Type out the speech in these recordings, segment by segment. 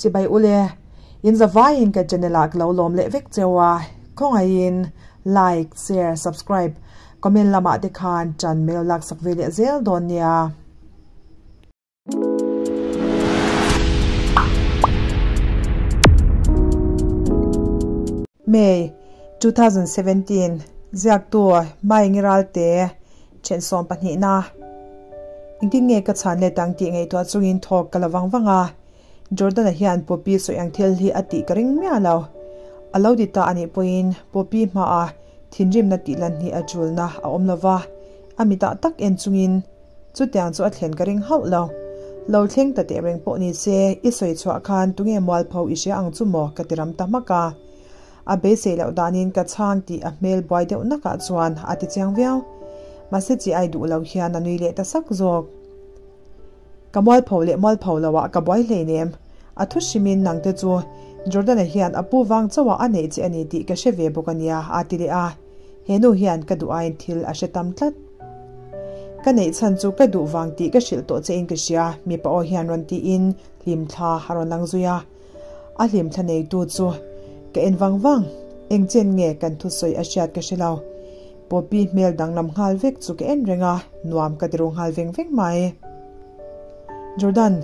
Chibai ule, in zavaiin ka channel ah ka lo lawm leh vek cheu a, khawngaihin like, share, subscribe, comment lamah te khan ṭan melo laksak ve leh zel dawn nia. May, 2017, Ziaktu Mai Ngiralte, Ṭhensawm pahnihna. Engtin nge ka chhan let ang tih ngaihtuah chungin thawk ka la vang vang a, Jordan-a hian Poppy sawi ang thil hi a tih ka ring miah lo. A lo ti ta a nih pawhin Poppy hmaah thinrimna tih lan hi a ṭulna a awm lo va, a mitah tak en chungin Chutiang chu a thlen ka ring hauh lo. Lo thleng ta teh reng pawh ni se, i sawi chhuah khan tunge mualpho i hria ang chu maw ka ti ram ta hmak a. A beisei loh danin ka chhang tih a hmel buai deuh nakah chuan a ti chiang viau. Mahse chi ai duh lo hian a nui leh ta sak zawk. Ka mualpho leh mualpho loah ka buai hleinem. A thu hrimin nangte chu Jordan-a hian a pu vang chauhah a neih che a ni tih ka hre ve bawk a nia a ti leh a. He nu hian ka duh aiin thil a hre tam tlat. Ka neih chhan chu ka duh vang tih ka hrilh tawh che in ka hria, mipa aw hian rawn tiin hlimthla a rawn lang zui a. A hlimthla neitu chu ka en vang vang, eng chen nge kan thusawi a hriat ka hre lo. Poppy hmel danglam nghal vek chu ka en reng a, nuam ka ti ru nghal veng veng mai. Jordan,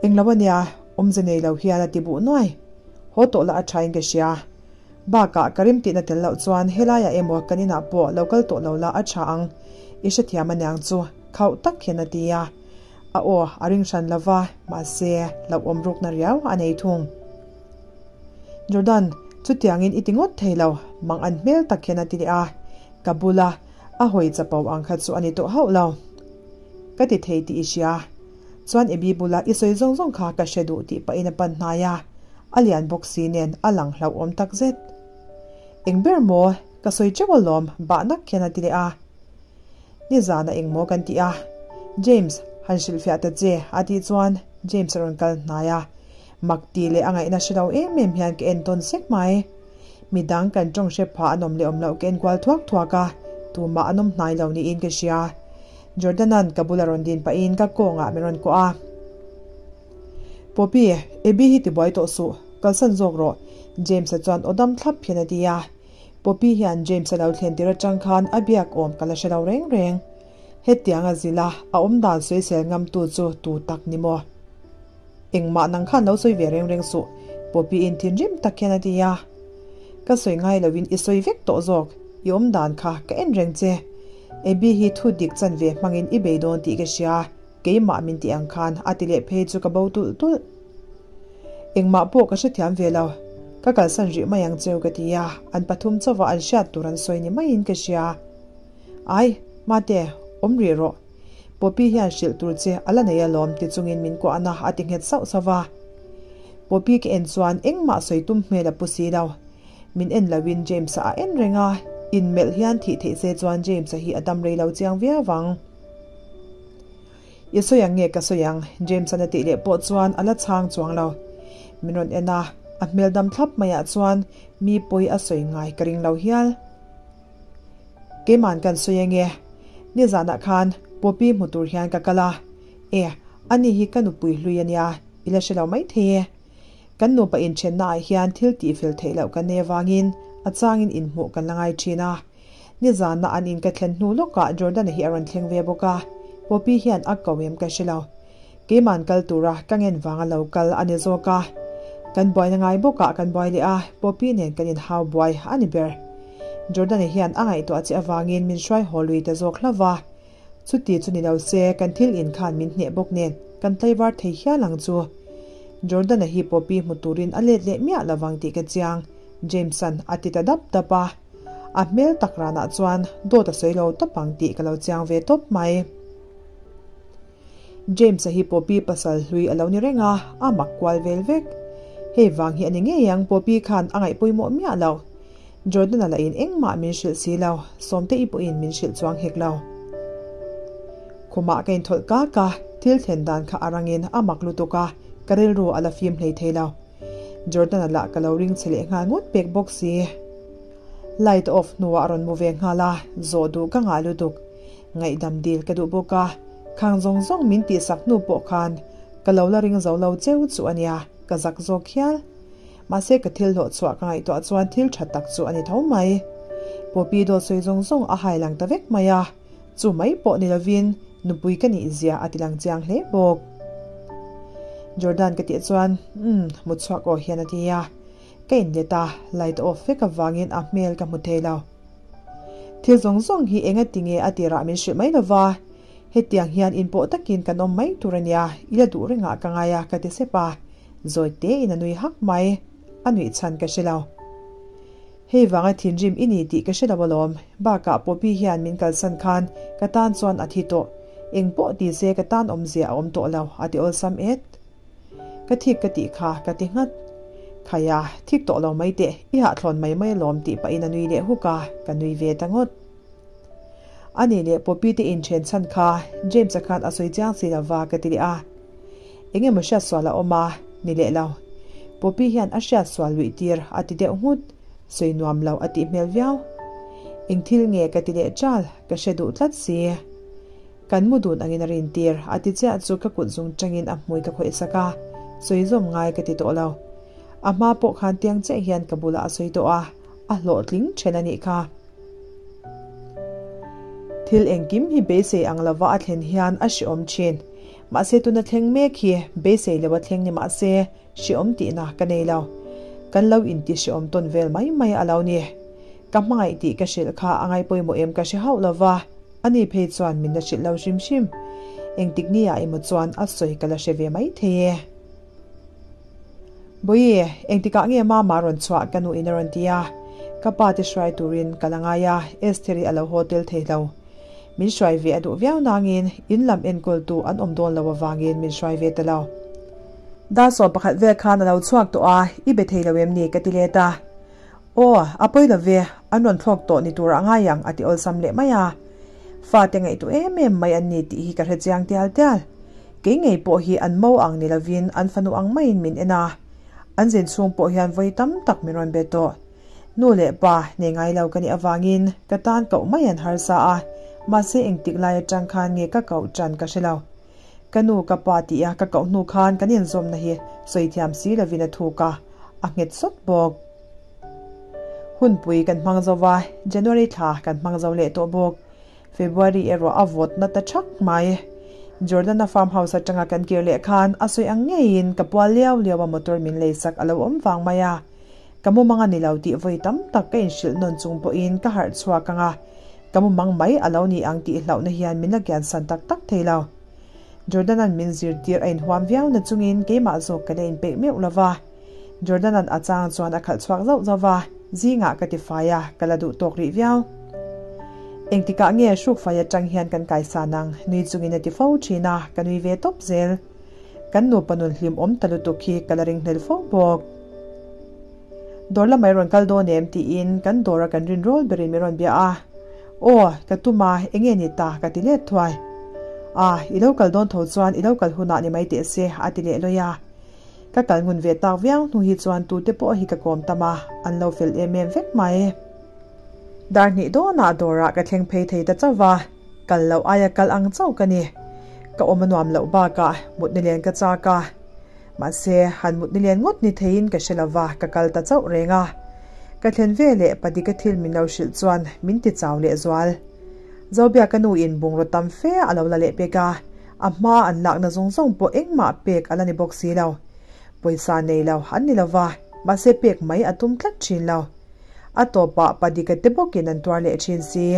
eng lo ania, awmze nei lo hian a ti buh nuai. Haw tawh lah a tha in ka hria. Bakah ka rim tihna tel loh chuan helaiah emaw kan inah pawh lo kal tawh lo la a tha ang, i hrethiam aniang chu khauh tak hian a ti a. A aw a ring hran lo va, mahse hlauhawm rukna riau a nei thung. Jordan, chutiangin i ti ngawt thei lo, mang an hmel tak hian a ti leh a, ka bula a hawi chapo ang kha chu a ni tawh hauh lo. Ka ti thei tih i hria. Chuan i bi bula i sawi zawng zawng kha ka hre duh tih pahin a pan hnai a. A lian bawk si nen a lang hlauhawm tak zet. Eng ber maw? Ka sawi teuh alawm, bah nak hian a ti leh a. Nizana eng maw kan ti a? James, han hrilhfiah ta che, a tih chuan James a rawn kal hnai a. Mak tih leh a ngaihna hre lo em em hian ka en tawn sek mai. Midang kan tawng hre phah an awm leh awm loh ka en kual thuak thuak a, tumah an awm hnai lo niin ka hria. Jordan-a'n ka bula rawn din pahin ka kawngah min rawn kuah a. Poppy, Abby hi tibuai tawh suh, kalsan zawk rawh, James-a chuan aw dam thlap hian a ti a. Poppy hian James-a lo thlen tir atang khan a biak awm ka la hre lo reng reng. Hetiang a zil a, a awm dan sawisel ngamtu chu tu tak ni maw? Engmah nang khan lo sawi ve reng reng suh, Poppy-in thinrim tak hian a ti a. Ka sawi ngai loin i sawi vek tawh zawk, i awm dan kha ka en reng che. Abby hi thu dik chanve hmangin i bei dawn tih ka hria. Keimah min tih ang khan a ti leh phei chu ka bo tulh tulh. Engmah pawh ka hrethiam ve lo. Ka kalsan rih mai ang cheu ka ti a, an pathum chauha an hriat tur an sawi ni maiin ka hria. Ai, Mate, awm rih rawh. Poppy hian hrilh tur che a la nei alawm ti chungin min kuahna a ti nghet sauh sauh va. Poppy ka en chuan engmah sawi tum hmel a pu si lo. Min en loin James-a a en reng a, inmelh hian thih theih se chuan James-a hi a dam rei lo chiang viau ang. I sawi ang nge ka sawi ang? James-an a tih leh pawh chuan a la chhang chuang lo. Min rawn en a, a hmel dam thlap maiah chuan mi pawi a sawi ngai ka ring lo hial. Keima'n kan sawi ange, nizanah khan Poppy hmu tur hian ka kal a, e, ani hi ka nupui hlui a nia, i la hre lo maithei e. Kan nupa inthennaah hian thil tihfel theih loh ka nei avangin a changin inhmuh kan la ngai thin a. Nizana an in ka thlen hnu lawkah Jordan-a hi a rawn thleng ve bawk a, Poppy hian a ko em ka hre lo. Keima'n kal tura ka ngen vanga lo kal a ni zawk a. Kan buaina ngai bawkah kan buai leh a, Poppy nen kan inhau buai a ni ber. Jordan-a hian a ngaihtuah che avangin min hruai haw lui ta zawk hlauh va. Chuti chu ni lo se kan thil in khan min hneh bawk nen kan tlaivar thei hial ang chu. Jordan-a hi Poppy hmu turin a let leh miah lovang tih ka chiang, James-a'n a ti ta dap dap a. A hmel tak ranah chuan dawt a sawi lo tawp ang tih ka lo chiang ve tawp mai. James-a hi Poppy pasal hlui a lo ni reng a, a mak kual vel vek. Hei vang hi a ni ngei ang Poppy khan a ngaih pawimawh miah lo. Jordan-a lah in engmah min hrilh si lo, Sawmte-i pawhin min hrilh chuang hek lo. Khumah ka inthawlh kak a, thil thlen dan kha a rangin a mak lutuk a, ka rilru a la fim hlei thei lo. Jordan-a lah ka lo ring che leh nghal ngawt pek bawk si. Light off hnuah a rawn mu ve nghal a, zawh duh ka ngah lutuk. Ngaihdam dil ka duh bawk a, khang zawng zawng min tihsak hnu pawh khan ka lo la ring zo lo cheu chu a nia. ka zak zawk hial. Mahse ka thil hlawh chhuah ka ngaihtuah chuan thil tha tak chu a ni tho mai. Poppy dawt sawi zawng zawng a hai lang ta vek mai a, chu mai pawh ni lovin nupui ka nih zia a ti lang chiang hle bawk. Jordan ka tih chuan umm mut chhuak aw hian a ti a, ka inlet a, light off vek avangin a hmel ka hmu thei lo. Thil zawng zawng hi enga tinge a tirah min hrilh mai lova, hetiang hian inpawh takin kan awm mai tur a nia, i la duh rengah ka ngai a ka ti sep a, zawi tein a nui hak mai, a nuih chhan ka hre lo. Hei vanga thinrim i ni tih ka hre lo alawm, bakah Poppy hian min kalsan khan ka tan chuan a thi tawh, engpawh ti se ka tan awmzia a awm tawh lo a ti awlsam et. Ka thik ka tih kha ka ti nghat. Khaia, thik tawh lo mai teh, i hahthlawn mai mai alawm tih pahin a nui leh huk a, ka nui ve ta ngawt. A nih leh Poppy te inthen chhan kha James-a khan a sawi chiang si lova ka ti leh a. Eng emaw hriatsual a awm a, ni leh lo. Poppy hian a hriatsual luih tir a ti deuh nghut, sawi nuam lo a tih hmel viau. Eng thil nge ka ti leh chal, ka hre duh tlat si. Kan mu dun angin a rin tir, a ti chiah chu ka kut zung tangin a hmui ka khawih sak a, sawi zawm ngai ka ti tawh lo. A hma pawh khan tiang chiah hian ka bulah a sawi tawh a, a hlawhtling then a nih kha. Thil engkim hi beisei ang lova a thlen hian a hreawm thin. Mahse tuna thleng mek hi beisei lo a thleng ni mahse hreawm tihna ka nei lo. Kan lo inti hreawm tawn vel mai mai a lo ni. Ka hmangaih tih ka hrilh kha a ngaipawimawh em ka hre hauh lova. Ani phei chuan min la hrilh lo hrim hrim. Engtik ni ah emaw chuan a sawi ka la hre ve mai thei e. Bawihi, engtikah nge mama rawn chhuah ka nuin a rawn ti a. Ka pa te hruai turin ka la ngai a, Estheri a lo haw tel thei lo. Min hruai ve a duh viau nangin in lam enkawltu an awm dawn lo avangin min hruai ve ta lo. Dar 11 vel khan a lo chhuak tawh a, i be thei lo em ni ka ti let a. Aw, a pawi lo ve, an rawn thlawk tawh ni turah ngai ang a ti awlsam leh mai a. Fate ngaihtuah em em mai an ni tih hi ka hre chiang tial tial. Kei ngei pawh hi an mo ang ni lovin an fanu ang maiin min en a. An zin chhung pawh hian vawi tam tak min rawn be tawh. Nu leh pa nei ngai lo ka nih avangin ka tan koh mai an harsa a, mahse engtik lai atang khan nge ka koh tan ka hre lo. Ka nu ka pa tih a ka koh hnu khan kan inzawmna hi sawi thiam si lovin a thuk a, a nghet sawt bawk. Hunpui kan hmang zo va, January thla kan hmang zo leh tawh bawk. February erawh a vawt na ta thak mai. Jordan-a farm house atanga kan kir leh khan a sawi ang ngeiin ka pual liau liau a motor min lei sak a lo awm vang mai a. Ka mumang a ni lo tih vawi tam tak ka inhrilh nawn chung pawhin ka harh chhuak ang a, ka mumang mai a lo ni ang tih hlauhna hian min la kiansan tak tak thei lo. Jordan-a'n min zirtir a inhuam viau na chungin keimah zawk ka la inpeih meuh lo va. Jordan-a'n a chang chuan a khalh chhuak zauh zauh va, zingah ka ti fai a, ka la duh tawk rih viau. Engtikah nge hruk fai atang hian kan kaisan ang? nui chungin a ti fo thin a, ka nui ve tawp zel. Kan nupa nun hlim awm ta lutuk hi ka la ring hnel fo bawk. Dawr lamah i rawn kal dawn em? tiin kan dawra kan rin rawl berin min rawn bia a. Aw, ka tum a, enge ni ta? ka ti let thuai. A, i lo kal dawn tho chuan i lo kal hunah ni mai teh se, a ti leh lawi a. Ka kal ngun ve tak viau hnu hi chuan tute pawh hi ka kawm tam a, an lo fel em em vek mai. Dar hnih dawnah dawrah ka thleng phei thei ta chauh va, kal loh aia kal ang chauh ka ni. Ka awm a nuam loh bakah mut nilen ka chak a. Mahse, han mut nilen ngawt ni theiin ka hre lo va, ka kal ta chauh reng a. Ka thlen ve leh Padika thil min lo hrilh chuan min ti chau leh zual. Zobia ka nuin bungraw tam fe a lo la leh pek a, A hma an lakna zawng zawng pawh engmah pek a la ni bawk si lo. Pawisa nei lo an ni lo va, mahse pek mai a tum tlat thin lo. A tawpah Padika te bawkin an tuar leh thin si.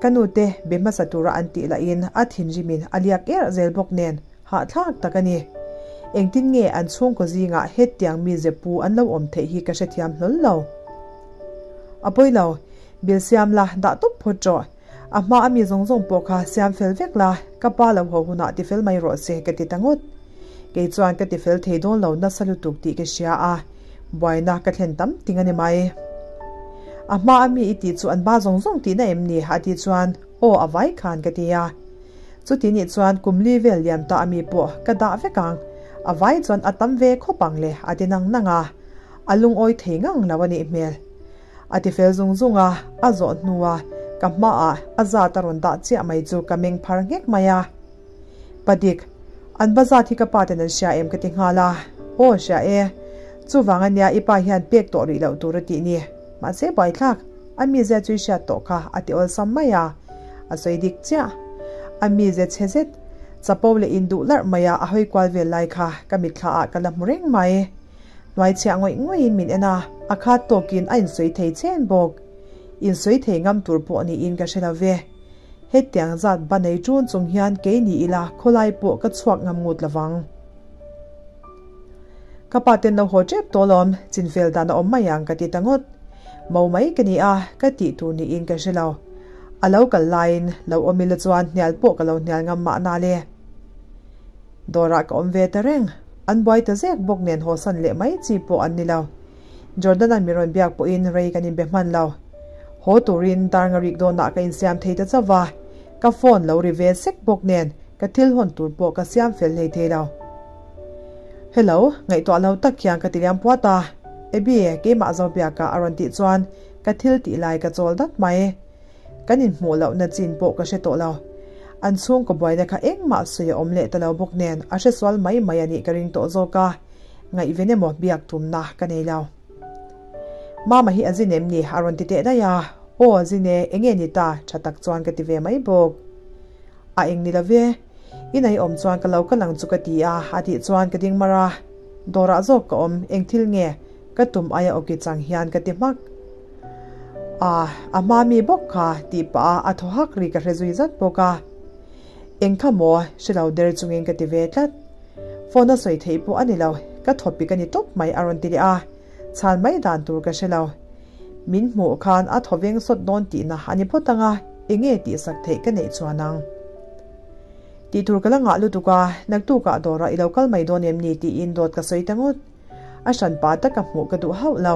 Ka nute be hmasa tura an tih lahin a thinrimin a liak erh zel bawk nen hahthlak tak a ni. Engtin nge an chhungkaw zingah hetiang mi zepu an lo awm theih hi ka hrethiam hlawl lo. A pawi lo, bill siam la dah tawp phawt rawh. A hma a mi zawng zawng pawh kha siam fel vek la, ka pa lo haw hunah ti fel mai rawh se ka ti ta ngawt. Kei chuan ka ti fel thei dawn lo nasa lutuk tih ka hria a, buaina ka thlen tam ting a ni mai. A hma a mi i tih chu an ba zawng zawng tihna em ni? a tih chuan aw a vai khan ka ti a. Chuti nih chuan kum li vel liam ta a mi pawh ka dah vek ang, a vai chuan a tam ve khawp ang le a ti nang nang a, a lungawi thei ngang lo a nih hmel. A ti fel zung zung a, a zawh hnua ka hmaah a zat a rawn dah chiah mai chu ka meng phar nghek mai a. Padik, an va zat hi ka pa ten an hria em ka ti nghal a. Aw hria e, chuvang ania i pa hian pek tawh rih loh tur a tih ni. Mahse buaithlak, a mizia chu i hriat tawh kha a ti awlsam mai a, a sawi dik chiah. A mizia chhe zet, chapo leh induh larh maia a hawi kual vel lai kha ka mitthla ah ka la hmu reng mai. Hnuaichhiah ngawih ngawih in min en a, a khat tawkin a insawi thei chen bawk. Insawi thei ngam tur pawh niin ka hre lo ve. Hetiang zat ba nei ṭun chung hian kei ni ila khawlai pawh ka chhuak ngam ngut lovang. Ka pa ten lo haw ṭep tawh alawm, chinfel dan a awm mai ang ka ti ta ngawt. Mo mai ka ni a, ka tih tur niin ka hre lo. A lo kal laiin lo awm ila chuan hnial pawh ka lo hnial ngam mahna le. Dawrah ka awm ve ta reng. An buai ta zek bawk nen hawsan leh mai chi pawh an ni lo. Jordan-a'n min rawn biak pawhin rei kan inbe hman lo. Haw turin dar nga rik dawnah ka insiam thei ta chauh va, ka phone lo ri ve sek bawk nen ka thil hawn tur pawh ka siam fel hlei thei lo. Hello, ngaihtuah lo tak hian ka ti liam puat a, Abby, keimah zo biakah a rawn tih chuan ka thil tih lai ka chawl dat mai. Kan inhmuh lohna chin pawh ka hre tawh lo. An chhungkaw buaina kha engmah sawi a awm leh ta lo bawk nen a hresual mai mai a nih ka ring tawh zawk a. Ngaihven emaw biak tumna ka nei lo. Mama hi a zin em ni? A rawn ti teh daih a. Aw a zin e, enge ni ta? Tha tak chuan ka ti ve mai bawk. A eng ni lo ve. I nei awm chuan ka lo kal ang chu ka ti a, a tih chuan ka ding mar a. Dawrah zawk ka awm, eng thil nge? Ka tum aia awki chang hian ka ti hmak. A, a hma mi bawk kha tih pah a a thaw hak ri ka hre zui zat bawk a. Eng kha maw? Hre lo der chungin ka ti ve tlat. Phone a sawi theih pawh a ni lo, ka thawpik a ni tawp mai a rawn ti leh a, chhan mai dan tur ka hre lo. Min hmuh khan a thaw veng sawt dawn tihna a ni phawt ang a, enge tihsak theih ka neih chuan ang. Tih tur ka la ngah lutuk a, naktukah dawrah i lo kal mai dawn em ni tiin dawt ka sawi ta ngawt. A hran pa taka hmuh ka duh hauh lo.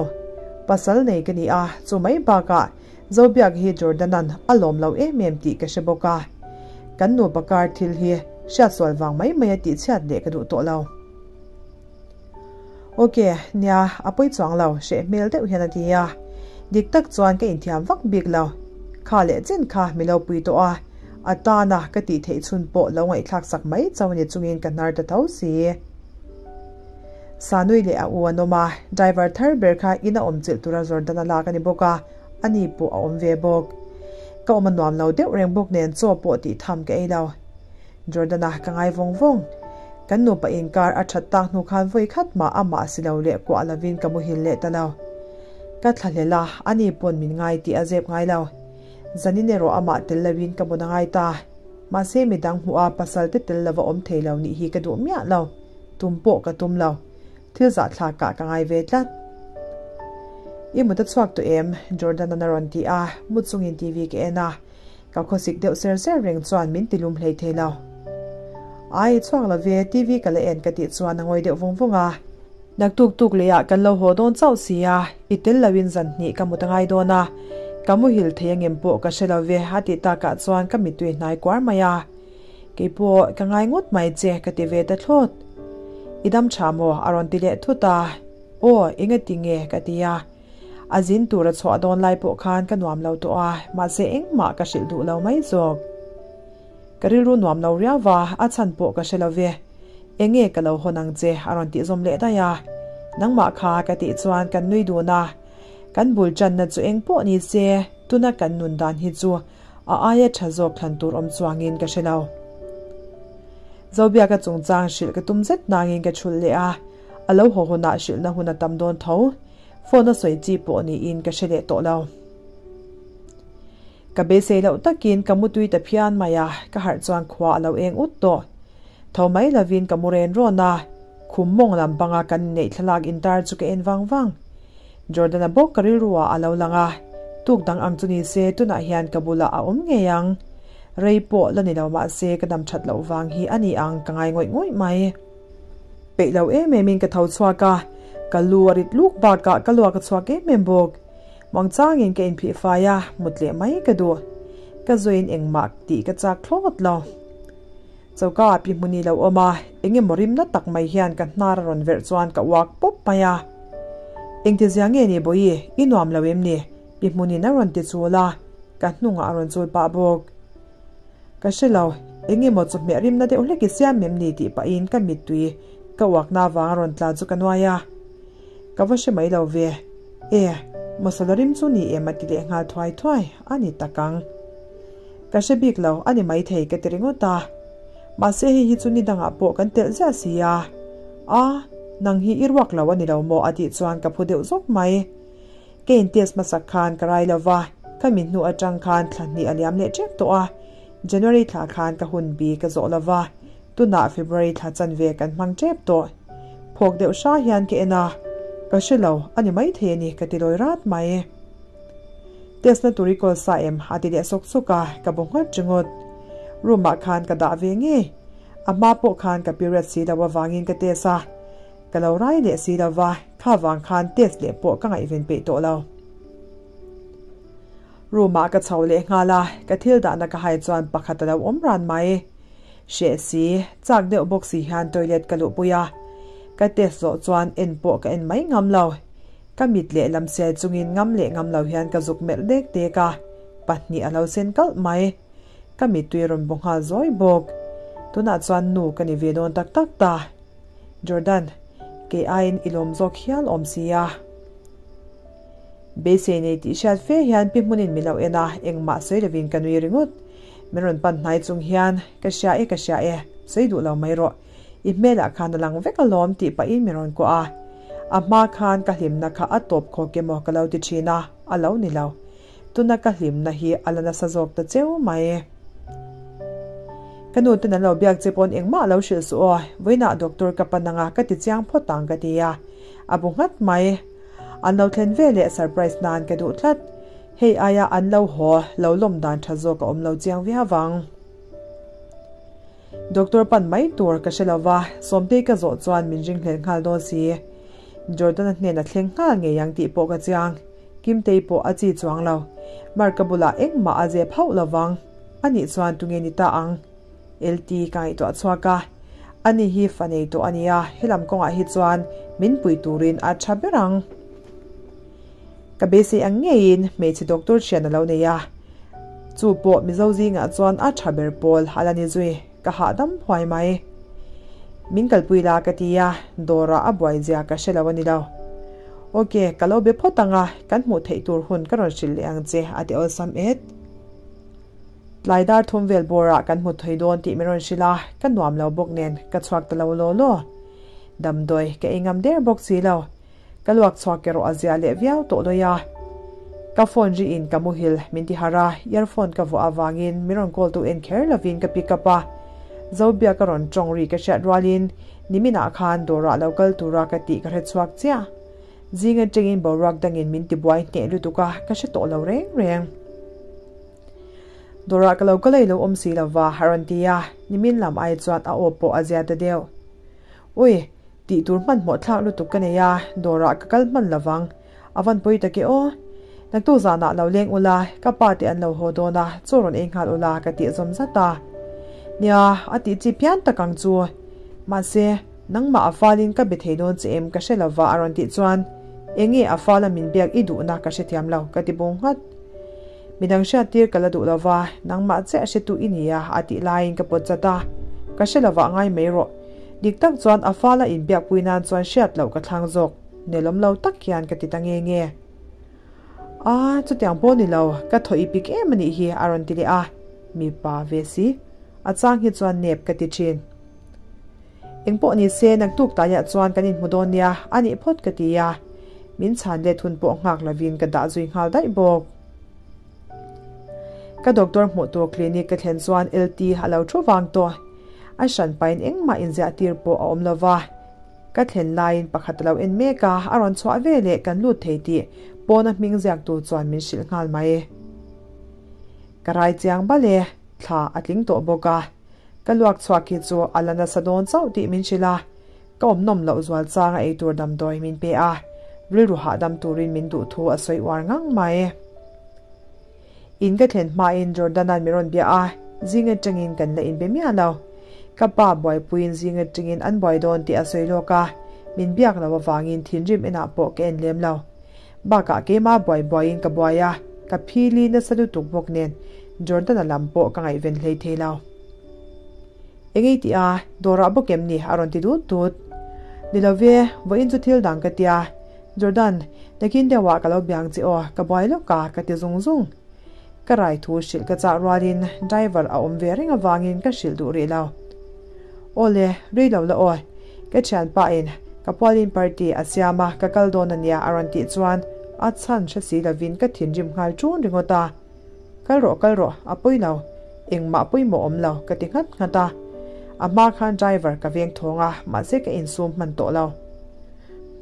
Pasal nei ka ni a, chu mai bakah Zobiak hi Jordan-a'n a lawm lo em em tih ka hre bawk a. Kan nupa kar thil hi hriatsual vang mai mai a tihchhiat leh ka duh tawh lo. Ok, nia, a pawi chuang lo, hreh hmel deuh hian a ti a. Dik tak chuan ka inthiam vak bik lo. Kha leh chin kha mi lo pui tawh a, a tana ka tih theih chhun pawh lo ngaihthlak sak mai chauh a ni chungin ka hnar ta tho si. Sanui leh a u an awm a, driver thar ber kha in a awm chilh tura Jordan a lak a ni bawk a, ani pawh a awm ve bawk. Ka awm a nuam lo deuh reng bawk nen chaw pawh tih tham ka ei lo. Jordan-a ka ngai vawng vawng. Kan nupa inkar a that tak hnu khan vawi khat mah amah si lo leh kuah lovin ka muhil leh ta lo. Ka thlahlel a, ani pawn min ngai tih a zep ngai lo. Zanin erawh amah tel lovin ka mun a ngai ta. Mahse midang hmuh a pasal te tel lova awm thei lo nih hi ka duh miah lo. Tum pawh ka tum lo. Thil zahthlakah ka ngai ve tlat. I mut a chhuak tawh em? Jordan-a'n a rawn ti a, mut chungin TV ka en a. Ka khawsik deuh ser ser reng chuan min ti lum hlei thei lo. Ai, chhuak lo ve, TV ka la en ka tih chuan a ngawi deuh vung vung a. Naktuk tuk lehah kan lo haw dawn chauh si a, i tel loin zan hnih ka mut a ngai dawn a, ka muhil thei angem pawh ka hre lo ve a tih takah chuan ka mittui hnai kuar mai a. Kei pawh ka ngai ngawt mai che ka ti ve ta thlawt. I dam tha maw? a rawn ti leh thut a. Aw, enga ti nge? ka ti a. A zin tur a chhuah dawn lai pawh khan ka nuam lo tawh a, mahse engmah ka hrilh duh lo mai zawk. Ka rilru nuam lo riau va, a chhan pawh ka hre lo ve. Enge ka lo hawn ang che? a rawn tih zawm leh daih a. Nangmah kha ka tih chuan kan nui dun a. Kan bul tanna chu eng pawh ni se, tuna kan nun dan hi chu A aia tha zawk thlan tur awm chuangin ka hre lo. Zobiaka chungchang hrilh ka tum zet nangin ka chhulh leh a, a lo haw hunah hrilhna hun a tam dawn tho. Phone a sawi chi pawh niin ka hre leh tawh lo. Ka beisei loh takin ka mutui ta phian mai a, ka harh chuan khua a lo eng ut tawh. Tho mai lovin ka mu ren rawn a, khum mawng lam panga kan inneih thlalak intar chu ka en vang vang. Jordan-a bawk ka rilru ah a lo lang a, tuk dang ang chu ni se tunah hian ka bulah a awm ngei ang. Rei pawh la ni lo mah se ka dam that loh vang hi a ni ang ka ngai ngawih ngawih mai. Peih lo em em in ka tho chhuak a, ka lu a rit luk bakah ka luak a chhuak em em bawk. Muangchangin ka inphih fai a, mut leh mai ka duh. Ka zuiin engmah tih ka chak thlawt lo. Choka ah pi hmuni lo awm a, eng emaw rimna tak mai hian ka hnar a rawn verh chuan ka uak pawp mai a. Engtizia nge ni Bawihi, i nuam lo em ni? Pi hmunin a rawn ti chul a, ka hnungah a rawn chul pah bawk. Ka hre lo, eng emaw chawhmeh rimna deuh hlek i siam em ni tih pahin ka mittui Ka uakna avanga rawn tla chu ka nuai a. Ka va hre mai lo ve. E, masala rim chu ni em a ti leh nghal thuai thuai a ni tak ang. Ka hre bik lo a ni maithei ka ti ringawt a. Mahse hei hi chu ni dangah pawh kan telh ziah si a. A, nang hi i ruak lo a ni lo maw a tih chuan ka phu deuh zawk mai. Ka in test hmasak khan ka rai lo va, ka mi hnu atang khan thla hnih a liam leh tep tawh a. January thla khan ka hun bi ka zawh lo va, tunah February thla chanve kan hmang tep tawh. Phawk deuh hra hian ka en a, ka hre lo a ni maithei a ni ka ti lawi rat mai. Test na tur i kawl sa em? a ti leh sawk sawk a, ka bu nghat ringawt. Room ah khan ka dah ve ngei. A hma pawh khan ka period si lo avangin ka test a, ka lo rai leh si lo va, kha vang khan test leh pawh ka ngaihven peih tawh lo. Room ah ka chho leh nghal a, ka thil dahna ka hai chuan pakhat a lo awm ran mai. Hreh si, chak deuh bawk si hian toilet ka luhpui a, ka test zawh chuan en pawh ka en mai ngam lo. Ka mit leh lam siai chungin ngam leh ngam lo hian ka zuk melh dek dek a, pahnih a lo sen kalh mai. Ka mittui rawn bu nghal zawi bawk. Tunah chuan nu ka ni ve dawn tak tak ta. Jordan, kei aiin i lawm zawk hial awm sia. Beisei nei tih hriat fe hian pi hmunin min lo en a, engmah sawi lovin ka nui ringawt. Min rawn pan hnai chung hian, Ka hria e, ka hria e, sawi duh lo mai rawh. I hmelah khan a lang vek alawm tih pahin min rawn kuah a. A hma khan ka hlimna kha a tawp khawk emaw ka lo ti thin a, a lo ni lo. Tuna ka hlimna hi a la nasa zawk ta cheu mai. Ka nu ten an lo biak che pawn engmah a lo hrilh suh aw, vawiinah doctor ka pan anga ka ti chiang phawt ang ka ti a, a bu nghat mai. An lo thlen ve leh surprise nan ka duh tlat. Hei aia an lo haw lo lawm dan tha zawk a awm lo chiang viau vang. Doctor pan mai tur ka hre lo va, Sawmtei ka zawh chuan min ringhlel nghal dawn si. Jordan-a hnena thleng nghal ngei ang tih pawh ka chiang. Kimtei pawh a chi chuang lo. Mark-a bulah engmah a zep hauh lo vang. Anih chuan tunge ni ta ang? LT ka ngaihtuah chhuak a. Ani hi fa nei tawh a nia, helam kawngah hi chuan min pui turin a tha ber ang. Ka beisei ang ngeiin hmeichhe doctor thian a lo nei a. Chu pawh Mizo zingah chuan a tha ber pawl a la ni zui. Ka hahdam huai mai. Min kalpui la ka ti a, dawrah a buai zia ka hre lo a ni lo. Ok, ka lo be phawt ang a, kan hmuh theih tur hun ka rawn hrilh leh ang che a ti awlsam et. Tlai dar thum vel bawrah kan hmu thei dawn tih min rawn hrilh a, ka nuam lo bawk nen ka chhuak ta lo law law. Damdawi ka ei ngam der bawk si lo. Ka luak chhuak erawh a zia leh viau tawh dawi a. Ka phone ri in ka muhil min ti harh a, earphone ka vuah avangin min rawn call tu en kher lovin ka pick up a. Zobia ka rawn tawng ri ka hriat rualin niminah khan dawrah lo kal tura ka tih ka hre chhuak chiah. Zing atangin boruak dangin min ti buai hneh lutuk a, ka hre tawh lo reng reng. Dawrah ka lo kal ei lo awm si lova a rawn ti a, nimin lam ai chuan a aw pawh a zia ta deuh. Ui, tih tur hmanhmawh thlak lutuk ka nei a, dawrah ka kal hman lovang. A van pawi tak e aw. Naktu zanah lo leng ula, ka pa te an lo haw dawn a, chaw rawn ei nghal ula ka tih zawm zat a. Nia, a tih chi phian tak ang chu. Mahse, nangmah a falin ka be thei dawn che em ka hre lova a rawn tih chuan, Enge a fala min biak i duhna ka hrethiam lo ka ti bung nghat. Midang hriattir ka la duh lova, nangmah chiah hretu i nia a tih laiin ka pawt chat a, ka hre lovah ngai mai rawh. Dik tak chuan a fala inbiakpui nan chuan hriat loh ka thlang zawk, nelawm lo tak hian ka ti ta nge nge. A, chutiang pawh ni lo, ka thaw i pik em a nih hi a rawn ti leh a, mipa ve si, a chang hi chuan nep ka ti thin. Engpawh ni se, naktuk taiah chuan kan inhmu dawn nia, a nih phawt ka ti a. Min chhan let hun pawh nghak lovin ka dah zui nghal daih bawk. Ka doctor hmuh tur clinic ka thlen chuan LT a lo thu vang tawh. A hran pain engmah inziah tir pawh a awm lova. Ka thlen laiin pakhat a lo en mek a, a rawn chhuah veleh kan lut thei tih pawna hming ziaktu chuan min hrilh nghal mai. Ka rai chiang bal e, thla a tling tawh bawk a. Ka luak chhuak hi chu a la nasa dawn chauh tih min hrilh a, ka awm nawm loh zual changa ei tur damdawi min pe a, rilru hahdam turin min duh thu a sawi uar ngang mai. In ka thlen hmain Jordan-a'n min rawn bia a, zing atangin kan la inbe miah lo. Ka pa buaipuiin zing atangin an buai dawn tih a sawi lawk a, min biak loh avangin thinrim enah pawh ka en lem lo. Bakah keimah buai buaiin ka buai a, ka phili nasa lutuk bawk nen Jordan-a lam pawh ka ngaihven hlei thei lo. Engei tih a, dawrah bawk em ni? a rawn ti dut dut. Ni lo ve, vawiin chu thil dang ka tia. Jordan, nakin deuhah ka lo biang che aw, ka buai lawk a, ka ti zung zung. Ka rai thu hrilh ka chah rualin driver a awm ve reng avangin ka hrilh duh rih lo. Aw le, rei lo la aw. Ka thianpa in ka pualin party a siam a, ka kal dawn ania a rawn tih chuan a chhan hre si lovin ka thinrim nghal ṭun ringawt a. Kal rawh, kal rawh, a pawi lo. Engmah pawimawh awm lo, ka ti nghat nghat a. A hma khan driver ka veng thawng a, mahse ka insum hman tawh lo.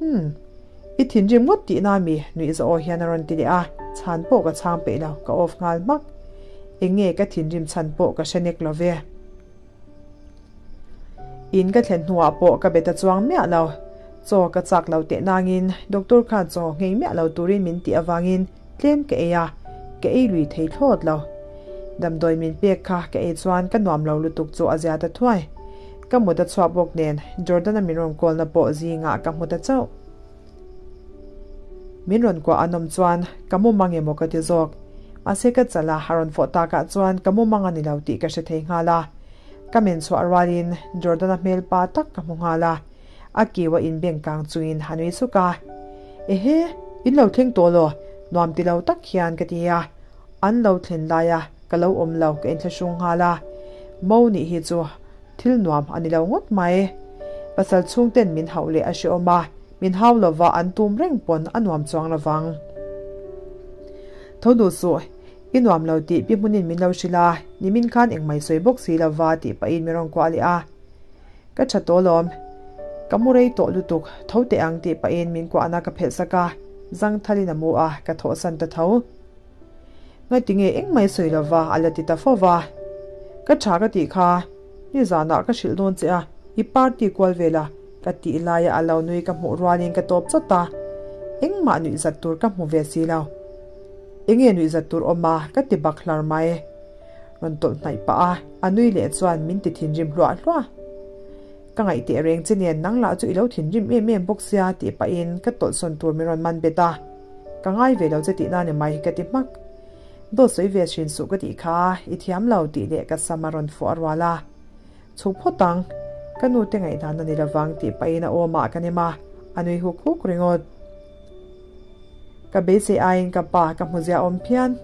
Hmm, i thinrim ngawt tihna mi? Nuih zawh aw hian a rawn ti leh a, chhan pawh ka chhang peih lo, ka off nghal hmak. Eng nge ka thinrim chhan pawh ka hre nek lo ve. In ka thlen hnuah pawh ka be ta chuang miah lo. Chaw ka chak lo teh nangin doctor khan chaw nghei miah lo turin min tih avangin tlem ka ei a, ka ei lui thei thlawt lo. Damdawi min pek kha ka ei chuan ka nuam lo lutuk chu a zia ta thuai. Ka mut a chhuah bawk nen Jordan-a min rawn call na pawh zingah ka hmu ta chauh. Min rawn kuah an awm chuan ka mu mang emaw ka ti zawk. Mahse ka chal a, a rawn fawh takah chuan ka mu mang a ni lo tih ka hre thei nghal a. Ka men chhuah rualin Jordan-a hmel pa tak ka hmu nghal a. A kiu a inbeng kang chungin a nui suk a. Ehe, in lo thleng tawh law, nuam ti lo tak hian ka ti a. An lo thlen laia ka lo awm lo ka inthlahrung nghal a. Mo nih hi chu thil nuam a ni lo ngawt mai. Pasal chhungten min hauh leh a hrehawm a, min hau lova an tum reng pawn a nuam chuang lovang. Tho duh suh, i nuam lo tih pi hmunin min lo hrilh a, nimin khan engmai sawi bawk si lova tih pahin min rawn kuah leh a. Ka tha tawh lawm. Ka mu rei tawh lutuk, tho teh ang tih pahin min kuahna ka phelh sak a, zangthalin a mu a, ka thawhsan ta tho. Ngaiti nge engmai sawi lova a la ti ta fo va. Ka tha ka tih kha, nizanah ka hrilh dawn che a, i party kual vel a, ka tih laia a lo nui ka hmuh rualin ka tawp chawt a, engmah nuih zat tur ka hmu ve si lo. Enge nuih zat tur awm a, ka ti bak hlar mai. Rawn tawlh hnaih pah a, a nui leh chuan min ti thinrim hluah hluah. Ka ngaih teh reng che nen nang lah chu i lo thinrim em em bawk sia tih pahin ka tawlhsawn tur min rawn man bet a. Ka ngai ve lo che tihna ni mai ka ti hmak. Dawt sawi ve hrin suh ka tih kha i thiam lo tih leh ka sam a rawn fuh a rual a. Chhuk phawt ang, ka nu te ngaihdan a ni lovang tih pahin a awmah ka nem a, a nui huk huk ringawt. Ka beisei aiin ka pa ka hmu zia awm phian.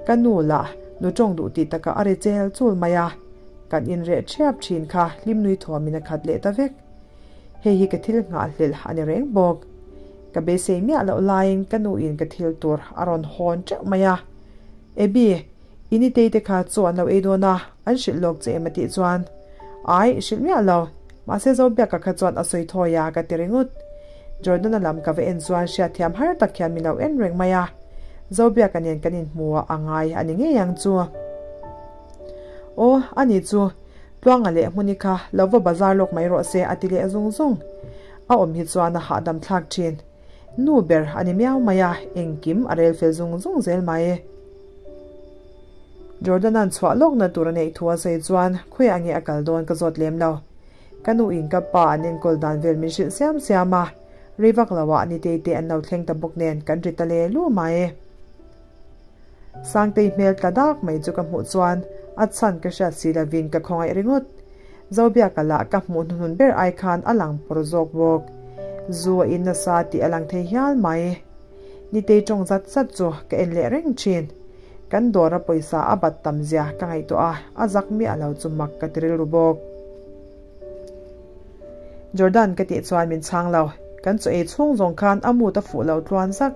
Ka nu lah nu tawng duh tih takah a ri chel chul mai a, kan inreh thiap thin kha hlim nui thuamin a khat leh ta vek. Hei hi ka thil nghahhlelh a ni reng bawk. Ka beisei miah loh laiin ka nuin ka thil tur a rawn hawn teuh mai a. Abby, i nitei te kha chu an lo ei dawn a, an hrilh lawk che em a tih chuan, Ai, hrilh miah lo. Mahse Zobiaka kha chuan a sawi thawi a, ka ti ringawt. Jordan-a lam ka va en chuan hriatthiam har tak hian min lo en reng mai a. Zobiaka nen kan inhmu a, a ngai a ni ngei ang chu. Aw, ani chu. Tluanga leh Hmuni kha lo va bazar lawk mai rawh se a ti leh zung zung. A awm hi chuan a hahdam thlak thin. Nu ber a ni miau mai a, engkim a rel fel zung zung zel mai. Jordan-a'n chhuah lawkna tur a neih thu a sawi chuan khawiah nge a kal dawn ka zawt lem lo. Ka nu in ka pa an enkawl dan vel min hrilh siam siam a, rei vak lo ah nitei te an lo thleng ta bawk nen kan ri ta le lu mai. Sangtei hmel tla dak mai chu ka hmuh chuan a chhan ka hriat si lovin ka khawngaih ringawt. Zobiaka lah ka hmuh hnuhnun ber ai khan a lang pawr zawk bawk. Zu a in nasa tih a lang thei hial mai. Nitei tawng zat zat chu ka en leh reng thin. Kan dawra pawisa a bat tam zia ka ngaihtuah a, a zak miah lo chu mak ka ti rilru bawk. Jordan ka tih chuan min chhang lo. Kan chaw ei chhung zawng khan a mood a fuh lo tluan zak.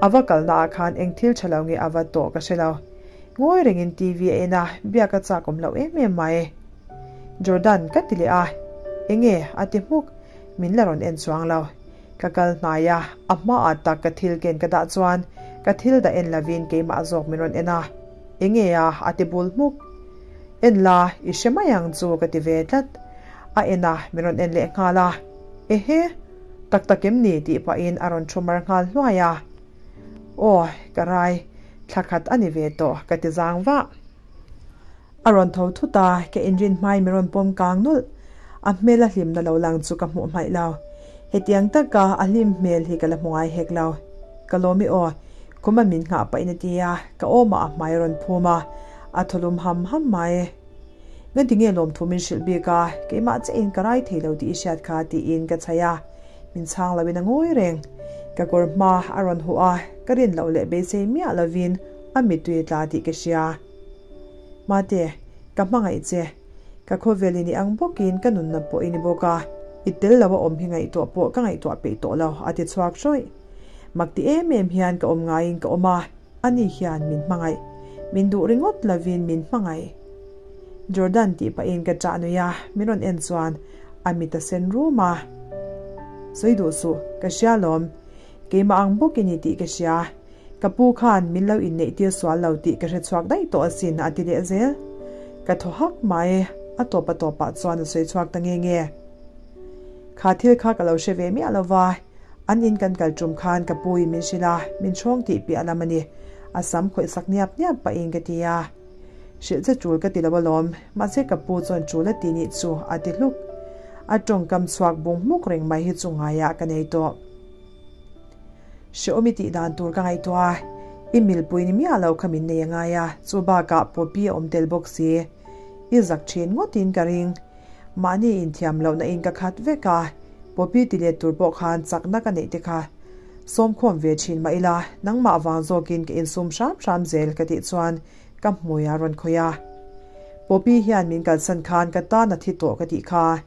A va kalna ah khan eng thil tha lo nge a va tawh ka hre lo. Ngawi rengin TV a en a, biak a chak awm loh em em mai. Jordan ka ti leh a, Enge? a ti hmuk. Min la rawn en chuang lo. Ka kal hnai a, a hmaah tak ka thil ken ka dah chuan ka thil dah en lovin keimah zawk min rawn en a. Enge a? a ti bul hmuk. En la, i hre mai ang chu ka ti ve tlat. A en a, min rawn en leh nghal a. Ehe! Tak tak em ni? tih pahin a rawn thu mar nghal hluai a. Aw, ka rai, thla khat a ni ve tawh ka ti zang vah. A rawn tho thut a, ka inrin hmain min rawn pawm kang nulh. A hmel a hlimna lo lang chu ka hmuh hmaih lo. Hetiang taka a hlim hmel hi ka la hmu ngai hek lo. Ka lawm i aw, khuma min nghah pahin a ti a, ka awmah a hmai a rawn phum a, a thaw lum ham ham mai. Ngati nge lawmthu min hrilh bik a, keimah chiahin ka rai thei lo tih i hriat kha tiin ka chhaih a, min chhang loin a ngawi reng. Ka kawr hma a rawn huh a, ka rin loh leh beisei miah lovin a mittui a tla tih ka hria. Mate, ka hmangaih che. Ka khawvel i ni ang bawkin ka nunna pawh i ni bawk a, i tel lo a awm hi ngaihtuah pawh ka ngaihtuah peih tawh lo a ti chhuak hrawih. Mak ti em em hian ka awm ngaiin ka awm a, ani hian min hmangaih. Min duh ringawt lovin min hmangaih. Jordan tih pahin ka ṭah nui a, min rawn en chuan a mit a sen rum a. Sawi duh suh, ka hria lawm. Keimah ang bawk i ni tih ka hria. Ka pu khan min lo inneih tir sual lo tih ka hre chhuak daih tawh asin a ti leh zel. Ka thaw hak mai, a tawp a tawpah chuan a sawi chhuak ta nge nge. Kha thil kha ka lo hre ve miah lo va, an in kan kal tum khan ka pu in min hrilh a, min chhawng tih piah lam a ni. A sam khawih sak niap niap pahin ka ti a. Hrilh che tul ka ti lo alawm, mahse ka pu chuan tul a ti nih chu a ti hluk. A tawngkam chhuak bung hmuk reng mai hi chu ngaiah ka nei tawh. Hrehawm i tih dan tur ka ngaihtuah a, i milpui ni miah lo kha min nei a ngai a, chu bakah Poppy a awm tel bawk si. I zak thin ngawtin ka ring. Mahni inthiam lohna in ka khat vek a, Poppy ti let tur pawh khan chakna ka neih te kha sawmkhawm ve thin mah ila, nangmah vang zawkin ka insum hram hram zel ka tih chuan ka hmui a rawn khawih a. Poppy hian min kalsan khan ka tan a thi tawh ka tih kha.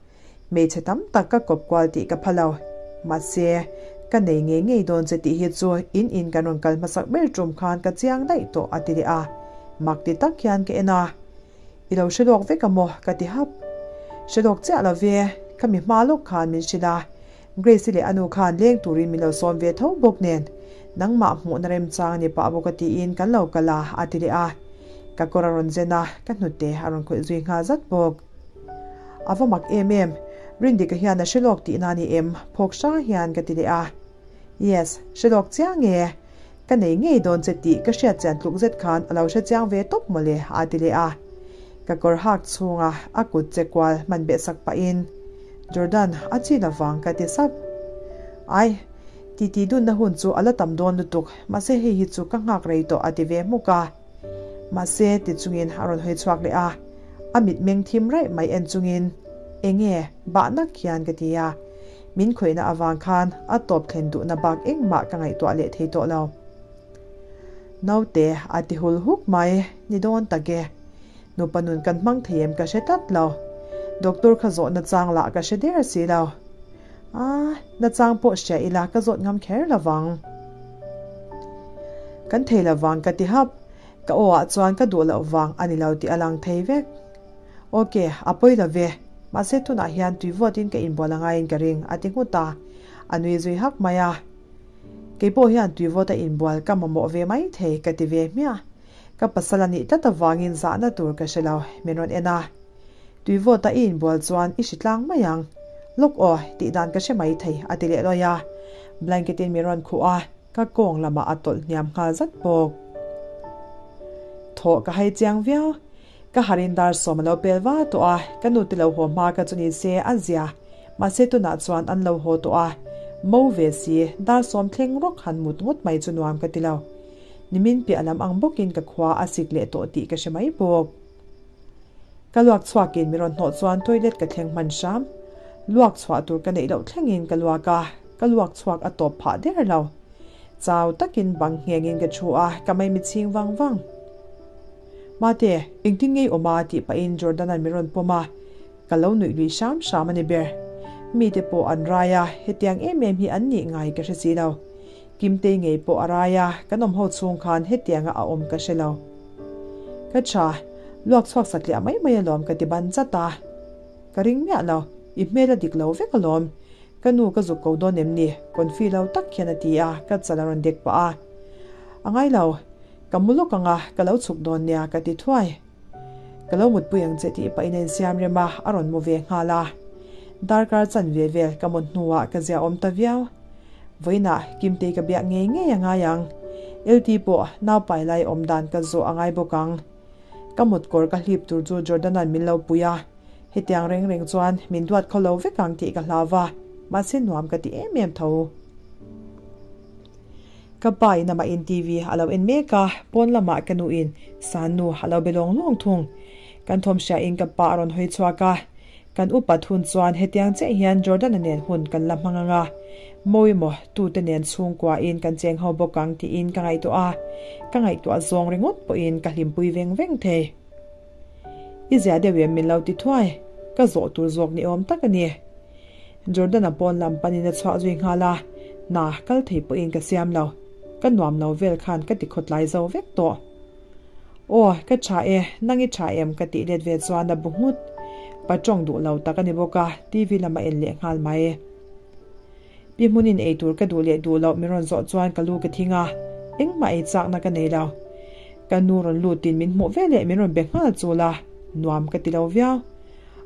Hmeichhe tam tak ka kawp kual tih ka pha lo. Mahse, ka nei ngei ngei dawn che tih hi chu in in kan rawn kal hmasak ber tum khan ka chiang daih tawh a ti leh a. Mak ti tak hian ka en a. I lo hre lawk vek a maw? ka ti hap. Hre lawk chiah lo ve, ka mi hma lawk khan min hrilh a. Grace-i leh a nu khan leng turin min lo sawm ve tho bawk nen, nangmah hmuhna remchang a ni pah bawk a tiin kan lo kal a, a ti leh a. Ka kawr a rawn zen a, ka hnute a rawn khawih zui nghal zat bawk. A va mak em em, Rindika hian a hre lawk tihna a ni em? Phawk hra hian ka ti leh a. Yes, hre lawk chiang e. Ka nei ngei dawn che tih ka hriat chian tluk zet khan a lo hre chiang ve tawp mawle a ti leh a. Ka kawr hak chhunga a kut che kual hman beh sak pahin, Jordan, a chi lovang ka ti sap. Ai, titi dunna hun chu a la tam dawn lutuk, mahse hei hi chu ka nghak rei tawh a ti ve hmuk a. Mahse, ti chungin a rawn hawi chhuak leh a, a mitmeng thim raih mai en chungin, Enge, bah nak hian ka ti a. Min khawihna avang khan a tawp thlen duhna bak engmah ka ngaihtuah leh thei tawh lo. Naute a ti hul huk mai, ni dawn tak e. Nupa nun kan hmang thei em ka hre tlat lo. Doctor kha zawh nachang lah ka hre der si lo. A, nachang pawh hria ila ka zawt ngam kher lovang. Kan thei lovang ka ti hap. Ka aw ah chuan ka duh loh vang a ni lo tih a lang thei vek. Ok, a pawi lo ve. Mahse tunah hian tui vawtin ka inbual a ngaiin ka ring, a ti nghut a. A nui zui hak mai a. Kei pawh hian tui vawta inbual ka mamawh ve mai thei ka ti ve hmiah. Ka pasal a nih tlat avangin zahna tur ka hre lo, min rawn en a. Tui vawta i inbual chuan i hri tlang mai ang. Lawk aw, tih dan ka hre mai thei, a ti leh lawi a. Blanket in min rawn khuh a, ka kawng lamah a tawlh hniam nghal zat bawk. Thawh ka hai chiang viau. Ka harin dar sawm a lo pel va tawh a, ka nu te lo haw hma ka chu ni se a zia. Mahse tunah chuan an lo haw tawh a, mo ve si, dar sawm thleng rawk han mut ngawt mai chu nuam ka ti lo. Nimin piah lam ang bawkin ka khua a sik leh tawh tih ka hre mai bawk. Ka luak chhuakin min rawn hnawh chuan toilet ka thleng hman hram. Luak chhuah tur ka neih loh thlengin ka luak a, ka luak chhuak a tawp phah der lo. Chau takin bang nghengin ka thu a, ka mai mitchhing vang vang. Mate, engtin ngei awm a? tih pahin Jordan-a'n min rawn pawm a, ka lo nuih lui hram hram a ni ber. Mite pawh an rai a, hetiang em em hi an nih ngai ka hre si lo. Kimtei ngei pawh a rai a, kan awm ho chhung khan hetianga a awm ka hre lo. Ka tha, luak chhuak satliah mai mai alawm ka ti ban chat a. Ka ring miah lo, i hmel a dik lo vek alawm. Ka nu ka zuk ko dawn em ni? Confi lo tak hian a ti a, ka chal a rawn dek pah a. A ngai lo, ka mu lawk ang a, ka lo chhuk dawn nia ka ti thuai. Ka lo mutpui ang che tih pahin a insiam rem a, a rawn mu ve nghal a. Darkar chanve vel ka mut hnuah ka ziaawm ta viau. Vawiinah Kimtei ka biak ngei ngei a ngai ang. LT pawh naupai lai awm dan ka zawh a ngai bawk ang. Ka mutkawr ka hlip tur chu Jordan-a'n min lo pui a. Hetiang reng reng chuan min duat khaw lo vek ang tih ka hlau va, mahse nuam ka ti em em tho. Ka pa in amah in TV a lo en mek a, pawn lamah ka nu in Sannu a lo be lawng lawng thung. Kan thawm hria in ka pa a rawn hawi chhuak a, kan upat hun chuan hetiang chiah hian Jordan-a nen hun kan la hmang ang a, mawi maw tute nen chhungkua in kan cheng ho bawk ang tiin ka ngaihtuah a, ka ngaihtuah zawng ringawt pawhin ka hlimpui veng veng thei. I zia deuh em min lo ti thuai, ka zawh tur zawk ni awm tak a ni. Jordan-a pawn lam panin a chhuah zui nghal a, hna kal thei pawhin ka siam lo, ka nuam lo vel khan ka ti khawtlai zo vek tawh. Aw, ka tha e, nang i tha em? ka tih let ve chuan a bu nghut. Pa tawng duh lo tak a ni bawk a, TV lam a en leh nghal mai. Pi hmunin ei tur ka duh leh duh loh min rawn zawh chuan ka lu ka thing a, engmah ei chakna ka nei lo. Ka nu rawn lutin min hmuh veleh min rawn be nghal chul a, nuam ka ti lo viau.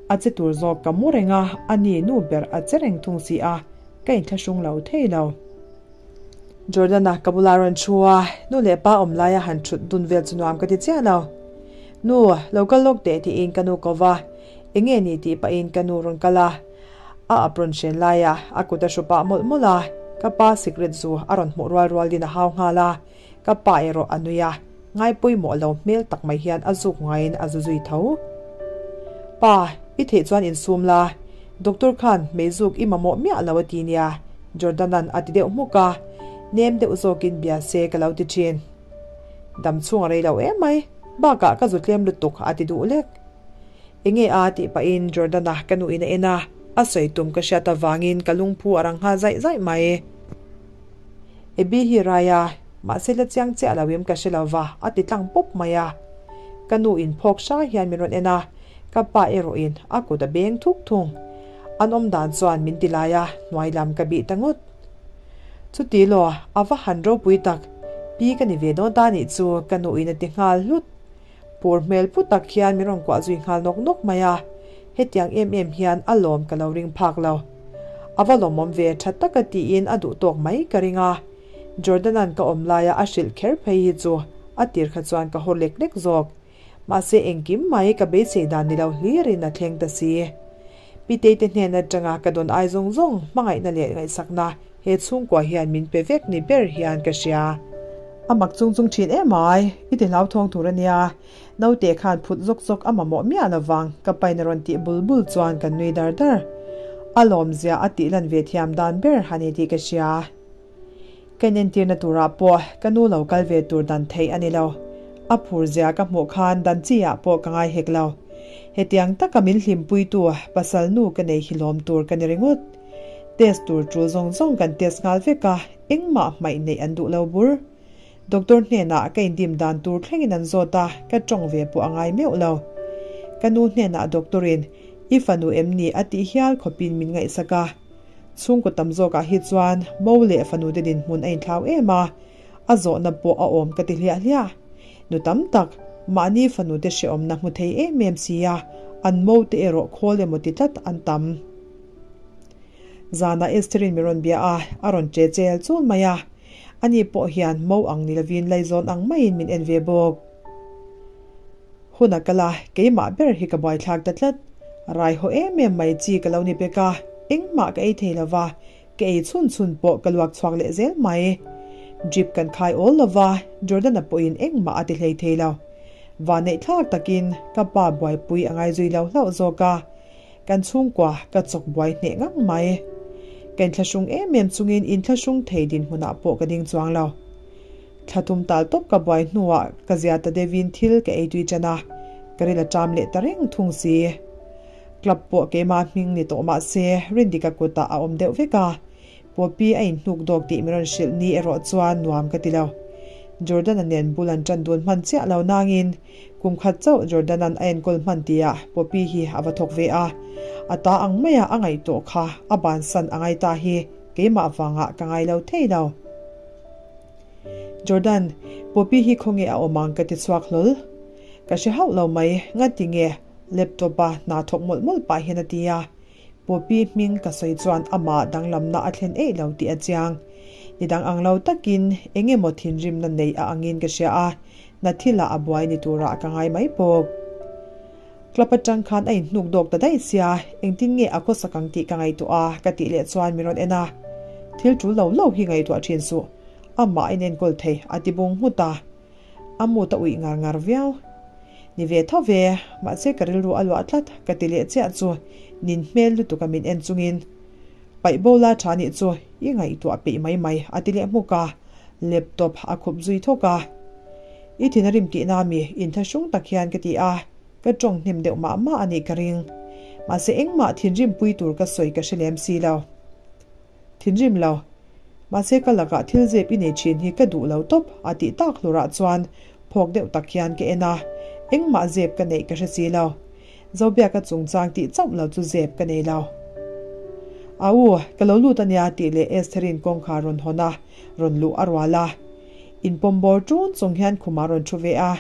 A che tur zawk ka mu reng a, a ni nu ber a che reng thung si a, ka inthlahrung lo thei lo. Jordan-a ka bula rawn thu a, nu leh pa awm laia han thut dun vel chu nuam ka ti chiah lo. Nu, lo kal lawk teh tiin ka nu ko va, eng nge ni tih pahin ka nu rawn kal a, a apron hren laia a kut a hru pah mawlh mawlh a, ka pa sikret zu a rawn hmuh rual rualin a hau nghal a, ka pa erawh a nui a, ngai pawimawh lo hmel tak mai hian a zuk ngaiin a zu zui tho. Pa, i theih chuan insum la, doctor khan meizuk i mamawh miah lo a ti nia, Jordan-a'n a ti deuh hmuk a, nem deuh zawkin bia se ka lo ti thin. Dam chhung a rei lo em mai, bakah ka zu tlem lutuk a ti duh lek. Enge a tih pahin Jordan-a ka nuin a en a, a sawi tum ka hriat avangin ka lungphu a rang nghal zaih zaih mai. Abby hi rai a, mahse la chiang chiah lo im ka hre lo va, a ti tlang pawp mai a. Ka nu in phawk hra hian min rawn en a, ka pa erawh in a kut a beng thuk thung. An awm dan chuan min ti lai a, hnuai lam ka bih ta ngawt. Chuti law, a va han ropui tak, pi ka ni ve dawn ta nih chu ka nu in a ti nghal hlut. Pur hmel pu tak hian min rawn kuah zui nghal nawk nawk mai a, hetiang em em hian a lawm ka lo ring phak lo. A va lawmawm ve tha taka tiin a duh tawk mai ka ring a, Jordan-a'n ka awm laia a hrilh kher phei hi chu a tir kha chuan ka haw lek lek zawk. Mahse engkim mai ka beisei dan ni lo hlirin a thleng ta si. Pitei te hnen atanga ka dawn ai zawng zawng hmangaihna leh ngaihsakna he chhungkua hian min pe vek ni ber hian ka hria. A mak chung chung thin em ai, i ti hlauthawng tur a nia. Naute khan phut zawk zawk a mamawh miah lovang ka pain a rawn tih bul bul chuan kan nui dar dar. A lawmzia a tih lan ve thiam dan ber han i tih ka hria. Ka inentirna turah pawh ka nu lo kal ve tur dan theih a ni lo. A phur zia ka hmuh khan dan chi ah pawh ka ngai hek lo. Hetiang taka min hlimpuitu pasal nu ka nei hi lawm tur ka ni ringawt. Test tur tul zawng zawng kan test nghal vek a, engmah hmaih neih an duh lo bur. Doctor hnenah ka indim dan tur thlengin an zawt a, ka tawng ve pawh a ngai meuh lo. Ka nu hnenah doctor in, I fanu em ni? a tih hial khawpin min ngaihsak a. Chhungkaw tam zawkah hi chuan mo leh fanute dinhmun a inthlau em a, a zawhna pawh a awm ka ti hliah hliah. Nu tam tak, mahni fanute hrehawmna hmu thei em em si a, an mote erawh khawl emaw ti tlat an tam. Zanah Esther-in min rawn bia a, a rawn che chel chul mai a. Ani pawh hian mo ang ni lovin laizawn ang maiin min en ve bawk. Hun a kal a, keimah ber hi ka buaithlak ta tlat. Rai haw em em mai chi ka lo ni pek a, engmah ka ei thei lova, ka ei chhun chhun pawh ka luak chhuak leh zel mai. Drip kan khai awl lova, Jordan-a pawhin engmah a ti hlei thei lo. Vanneihthlak takin ka pa buaipui a ngai zui lo hlauh zawk a, kan chhungkua ka chawk buai hneh ngang mai. Ka inthlahrung em em chungin inthlahrung thei dinhmunah pawh ka ding chuang lo. Thla tum tal tawp ka buai hnuah ka zia ta deuhin thil ka ei tui ṭan a, ka ril a ṭam leh ta reng thung si. Club pawh keimah hming ni tawh mah se Rindika kutah a awm deuh vek a, Poppy a inhnuk dawk tih min rawn hrilh ni erawh chuan nuam ka ti lo. Jordan-a nen bul an ṭan dun hman chiah lo nangin kum khat chauh Jordan-a'n a enkawl hman tihah Poppy hi a va thawk ve a, a ta ang maia a ngaihtuah kha a bansan a ngai ta hi keimah vangah ka ngai lo thei lo. Jordan, Poppy hi khawnge a awm ang ka ti chhuak hlawl. Ka hre hauh lo mai, ngati nge laptop a hna thawk mawlh mawlh pah hian a ti a. Poppy hming ka sawi chuan amah danglamna a thlen eih lo tih a chiang. Ni dang ang lo takin eng emaw thinrimna nei a angin ka hria a, na thilah a buai ni turah ka ngai mai bawk. Club atang khan a inhnuk dawk ta daih sia, engtin nge a khawsak ang tih ka ngaihtuah a, ka tih leh chuan min rawn en a. Thil tul lo lo hi ngaihtuah thin suh, amah a inenkawl thei, a ti bung nghut a. A mut a uih ngar ngar viau. Ni ve tho ve, mahse ka rilru a luah tlat ka ti leh chiah chu nin hmel lutuk a min en chungin Paih bo la tha nih chu i ngaihtuah peih mai mai a ti leh hmuk a, laptop a khup zui thawk a. I thin a rim tihna mi inthlahrung tak hian ka ti a, ka tawng hnem deuh mah mah a nih ka ring. Mahse engmah thinrim pui tur ka sawi ka hre lem si lo. Thinrim lo. Mahse ka lakah thil zep i nei thin hi ka duh lo tawp a tih tak hlurah chuan phawk deuh tak hian ka en a, engmah zep ka neih ka hre si lo. Zobiaka chungchang tih chauh lo chu zep ka nei lo. A u, ka lo lut ania tih leh Estheri'n kawngkhar rawn hawn a, rawn luh a rual a. Inpawm bawr ṭun chung hian khumah rawn ṭhu ve a.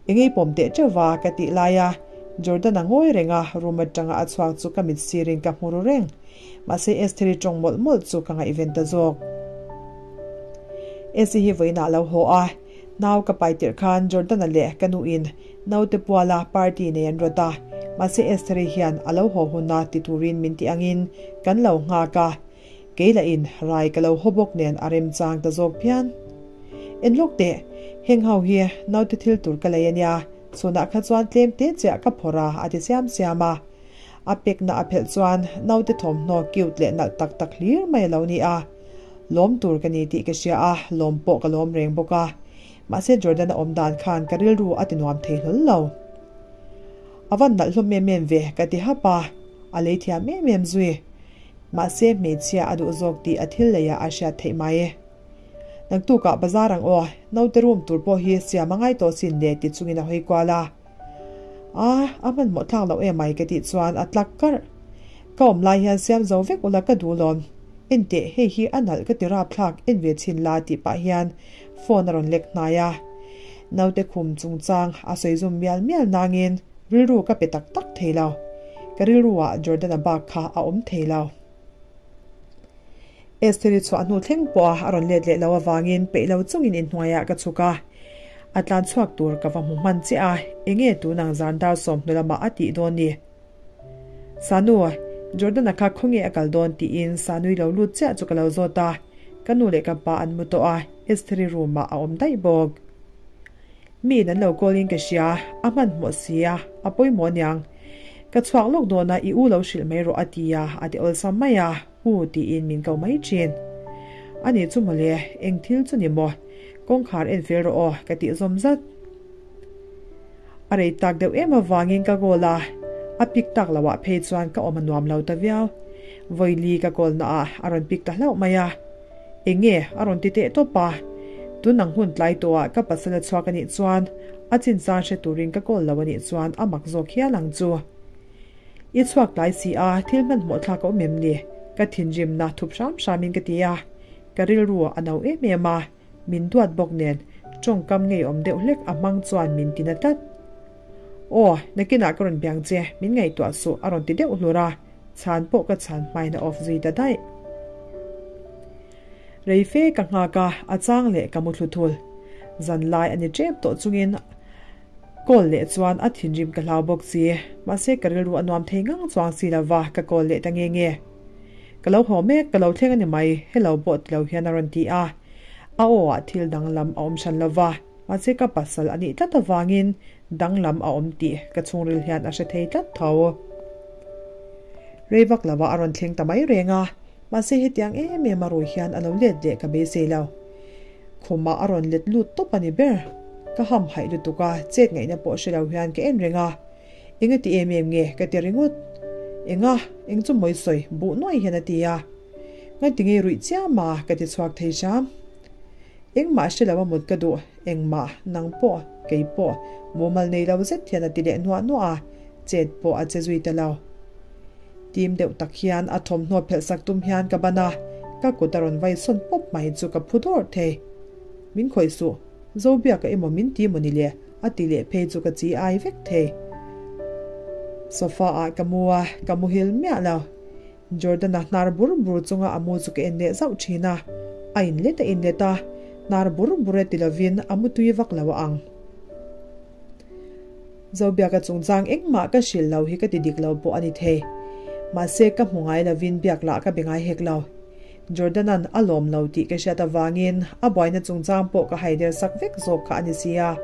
I ngei pawm teh ṭeuh va ka tih laia Jordan-a ngawi reng a, room aṭanga a chhuak chu ka mit sirin ka hmu ru reng. Mahse Estheri ṭawng mawlh mawlh chu ka ngaihven ta zawk. Esi hi vawiinah a lo haw a, nau ka pai tirh khan Jordan-a leh ka nuin naute puala party nei an rawt a, mahse Estheri hian a lo haw huna ti turin min ti angin kan lo nghak a, Kei lah in rai ka lo haw bawk nen a remchang ta zawk phian. En lawk teh, heng ho hi naute thil tur ka lei ania, chhunah kha chuan tlem te chiah ka phawrh a a ti siam siam a. A pekna a phelh chuan naute thawmhnaw cute leh nalh tak tak hlir mai a lo ni a. Lawm tur ka ni tih ka hria a, lawm pawh ka lawm reng bawk a. Mahse Jordan-a awm dan khan ka rilru a ti nuam thei hlawl lo. A van nalh hlawm em em ve ka ti hap a, a lei thiam em em zui. Mahse hmeichhia a duh zawk tih a thil leiah a hriat theih mai. Naktukah bazar ang aw, naute room tur pawh hi siam a ngai tawh sin le ti chungin a hawi kual a. A, a hmanhmawh thlak loh emai ka tih chuan a tlak karh. Ka awm lai hian siam zo vek ula ka duh lawm. Enteh hei hi a nalh ka ti rapthlak en ve chhin la tih pah hian phone a rawn lek hnai a. Naute khum chungchang a sawi zum mial mial nangin Rilru ka pe tak tak thei lo. Ka rilruah Jordan-a bak kha a awm thei lo. Estheri chhuah hnu thleng pawha a rawn let leh lo avangin peih lo chungin inhnuaiah ka chhuk a. A tlan chhuak tur ka va hmu hman chiah a, enge tunang zan dar 20 lamah a tih dawn ni? Sanu, Jordan-a kha khawnge a kal dawn tiin Sanui lo lut chiah chu ka lo zawt a. Ka nu leh ka pa an mu tawh a, Estheri room-ah a awm daih bawk. Mi in an lo call in ka hria, a hmanhmawh si a, a pawimawh aniang. Ka chhuak lawk dawn a, i u lo hrilh mai rawh a ti a, a ti awlsam mai a, u tiin min ko mai thin. A nih chu mawle, eng thil chu ni maw? Kawngkhar en fel rawh aw, ka tih zawm zat. A rei tak deuh em avangin ka call a, a pick tak loh ah phei chuan ka awm a nuam lo ta viau. Vawili ka call na ah a rawn pick ta hlauh mai a. Eng nge a rawn ti teh tawp a? Tun ang hun tlai tawhah ka pasal a chhuak a nih chuan a chinchang hre turin ka kawl lo a nih chuan a mak zawk hial ang chu. I chhuak tlai si a, thil hmanhmawh thlak a awm em ni? Ka thinrimna thup hram hramin ka ti a, ka rilru a no em em a, min duat bawk nen tawngkam ngeiawm deuh hlek a hmang chuan min ti na tlat. Aw, nakinah ka rawn biang che, min ngaihtuah suh a rawn ti deuh hlur a. Chhan pawh ka chhan hmain a off zui ta daih. Rei fe ka nghak a, a chang leh ka mu thlu thul. Zan lai a ni tep tawh chungin call leh chuan a thinrim ka hlau bawk si. Mahse ka rilru a nuam thei ngang chuang si lova ka call leh ta nge nge. Ka lo haw mek, ka lo thleng a ni mai, hello pawh ti lo hian a rawn ti a. A aw ah thil danglam a awm hran lova, mahse ka pasal a nih tlat avangin Danglam a awm tih ka chhungril hian a hre thei tlat tho. Rei vak lo ah a rawn thleng ta mai reng a, mahse hetiang em em a rui hian a lo let leh ka beisei lo. Khumah a rawn let lut tawp a ni ber. Ka ham haih lutuk a, chet ngaihna pawh hre lo hian ka en reng a. Enga ti em em nge ka ti ringawt. Enga, eng chu mawi sawi buh nuai hian a ti a. Ngaiti ngei ruih chiam a ka ti chhuak thei hram. Engmah hre lo a mut ka duh, engmah, nang pawh, kei pawh, mumal nei lo zet hian a ti leh nuah nuah a, chet pawh a che zui ta lo. Tim deuh tak hian a thawmhnaw phelh sak tum hian ka ban a, ka kut a rawn vai sawn pawp mai chu ka phu dawrh thei. Min khawih suh, Zobiaka emaw min ti maw ni le? a ti leh phei chu ka chi ai vek thei. Sofa ah ka mu a, ka muhil miah lo. Jordan-a hnar bur bur chunga a mu chu ka en leh zauh thin a, a inlet a inlet a, hnar bur bur e ti lovin a mu tui vak lo a ang. Zobiaka chungchang engmah ka hrilh lo hi ka ti dik lo pawh a ni thei. Mahse ka hmu ngai lovin biak lah ka be ngai hek lo. Jordan-a'n a lawm lo tih ka hriat avangin a buaina chungchang pawh ka haider sak vek zawk kha a ni si a.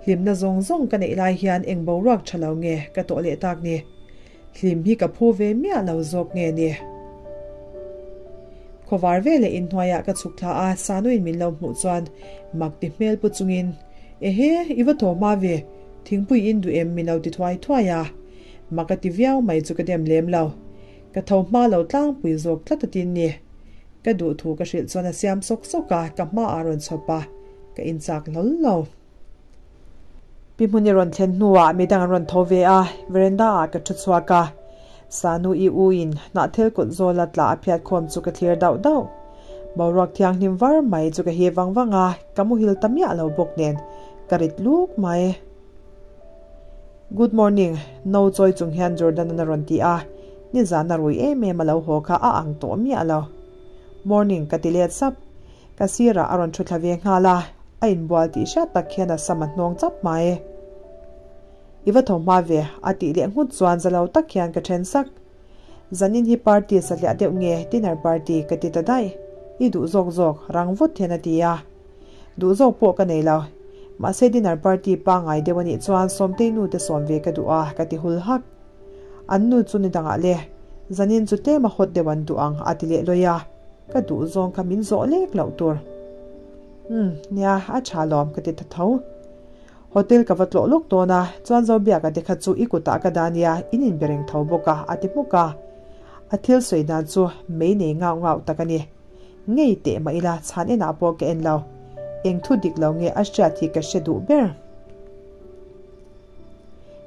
Hlimna zawng zawng ka neih lai hian eng boruak tha lo nge ka tawh leh tak ni? Hlim hi ka phu ve miah lo zawk nge ni? Khawvar ve leh inhnuaiah ka chhuk thla a, Sanuin min lo hmuh chuan mak ti hmel pu chungin, Ehe, i va thaw hma ve, thingpui in duh em min lo ti thuai thuai a. Mak a ti viau mai chu ka dem lem lo. Ka tho hma lo tlangpui zawk tlat a tin ni. Ka duh thu ka hrilh chuan a siam sawk sawk a, ka hma ah rawn chhawp a, ka inchak hlawl lo. Pi hmun i rawn thlen hnuah midang an rawn tho ve a, veranda ah ka thu chhuak a. Sanu i u in hnahthel kawt zawla tla a phiat khawm chu ka thlir dauh dauh. Boruak thianghlim var mai chu ka hi vang vang a, ka muhil ta miah lo bawk nen ka rit luk mai. Good morning, no chawi chung hian Jordan-an a rawn ti a, nizan a rui em em a lo haw kha a ang tawh miah lo. Morning ka ti let sap. Ka sirah a rawn thu thla ve nghal a, a inbual tih hriat tak hian a sam a hnawng chap mai. I va tho hma ve, a tih leh nghut chuan za lo tak hian ka then sak. Zanin hi party satliah deuh nge dinner party ka ti ta daih. I duh zawk zawk, rang vut hian a ti a. Duh zawk pawh ka nei lo. Mahse dinner party pangngai deuh a nih chuan Sawmtei nu te sawm ve ka duh a, ka ti hul hak. An nu chu ni dangah le, zanin chu tlem a hawt deuh an duh ang a ti leh lawi a. Ka duh zawng kha min zawh lek loh tur. Umm, nia, a tha lawm ka ti ta tho. Hotel ka va tlawh lawk dawn a, chuan Zobiaka te kha chu i kutah ka dah nia, in inbe reng tho bawk a, a ti hmuk a. A thil sawi dan chu mei nei ngau ngau tak a ni. Ngei teh mah ila chhan enah pawh ka en lo. Eng thu dik lo nge a hriat hi ka hre duh ber.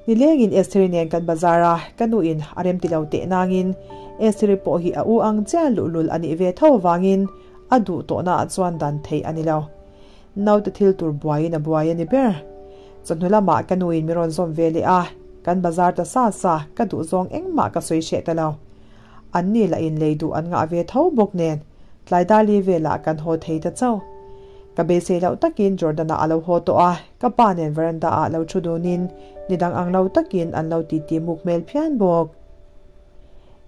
Nilengin Estheri nen kan bazar a, ka nuin a rem ti lo teh nangin Estheri pawh hi a u ang chiah luhlul a nih ve tho avangin a duh tawhnaah chuan dan theih a ni lo. Naute thil tur buaiin a buai a ni ber. Chawhnu lamah ka nuin mi rawn zawm ve leh a, kan bazar ta sa sa, ka duh zawng engmah ka sawi hreh ta lo. Anni lah in lei duh an ngah ve tho bawk nen tlai dar li velah kan haw thei ta chauh. Ka beisei loh takin Jordan-a a lo haw tawh a, ka pa nen veranda-ah lo thu dunin ni dang ang lo takin an lo titi muk hmel phian bawk.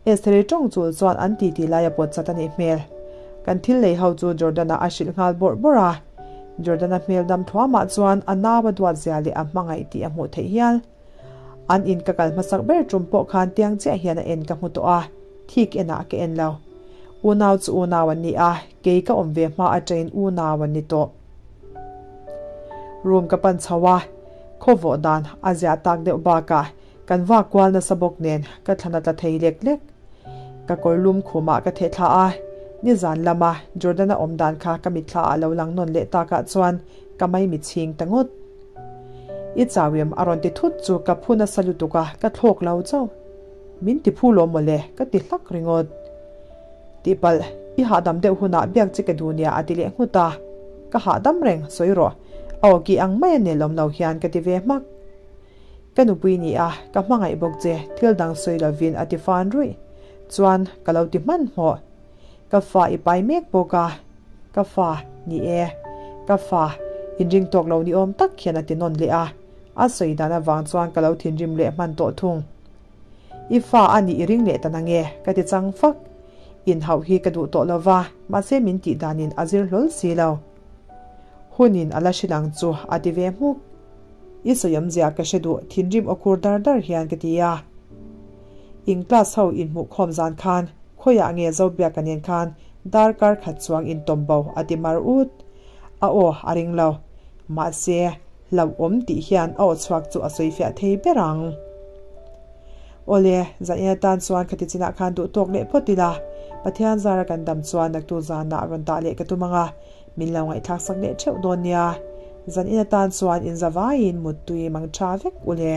Estheri tawng chul chuan an titi lai a pawt chat a nih hmel. Kan thil lei ho chu Jordan-a a hrilh nghal bawrh bawrh a. Jordan-a hmel dam thuamah chuan a nau a duat zia leh a hmangaih tih a hmuh theih hial. An in ka kal hmasak ber tum pawh khan tiang chiah hian a en ka hmu tawh a, thik enah ka en lo. Unau chu unau an ni a, kei ka awm ve hma atangin unau an ni tawh. Room ka pan chho a, khaw vawh dan a ziah tak deuh bakah kan vak kual nasa bawk nen ka thlan a tla thei lek lek. Ka kawr lum khumah ka theh thla a, nizan lama Jordan-a awm dan kha ka mitthla ah lo lang nawn leh takah chuan ka maimichhing ta ngawt. I chauim a rawn ti thut chu ka phu nasa lutuk a, ka thlawk lo chauh. Min ti phu lo mawle, ka ti hlak ringawt. Tihpalh, i hahdam deuh hunah biak che ka duh nia a ti leh nghut a. Ka hahdam reng, sawi rawh. A aw ki ang mai a nelawm lo hian ka ti ve hmak. Ka nupui ni a, ka hmangaih bawk che, thil dang sawi lovin a ti fan ruih. Chuan, ka lo ti hmanhmawh. Ka fa i pai mek bawk a. Ka fa, ni e. Ka fa, inring tawk lo ni awm tak hian a ti nawn leh a. A sawi dan avang chuan ka lo thinrim leh hman tawh thung. I fa a nih i ring leh ta nange, ka ti chang fak. Inhauh hi ka duh tawh lo va, mahse min tih danin a zir hlawl si lo. Hunin a la hrilh ang chu, a ti ve hmuk. I sawiawmzia ka hre duh, thinrim aw khur dar dar hian ka ti a. In class ho inhmuhkhawm zan khan khawiah nge Zobiaka nen khan darkar khat chuang in tawm bo a ti mar ut. A aw a ring lo. Mahse, hlauhawm tih hian a aw chhuak chu a sawi fiah thei ber ang. Awle, zan en atan chuan khati chinah khan duh tawk leh phawt ila, Pathian zara kan dam chuan naktu zanah rawn dah leh ka tum ang a, min lo ngaihthlak sak leh theuh dawn nia. Zan en atan chuan inzavaiin muttui mang tha vek ule.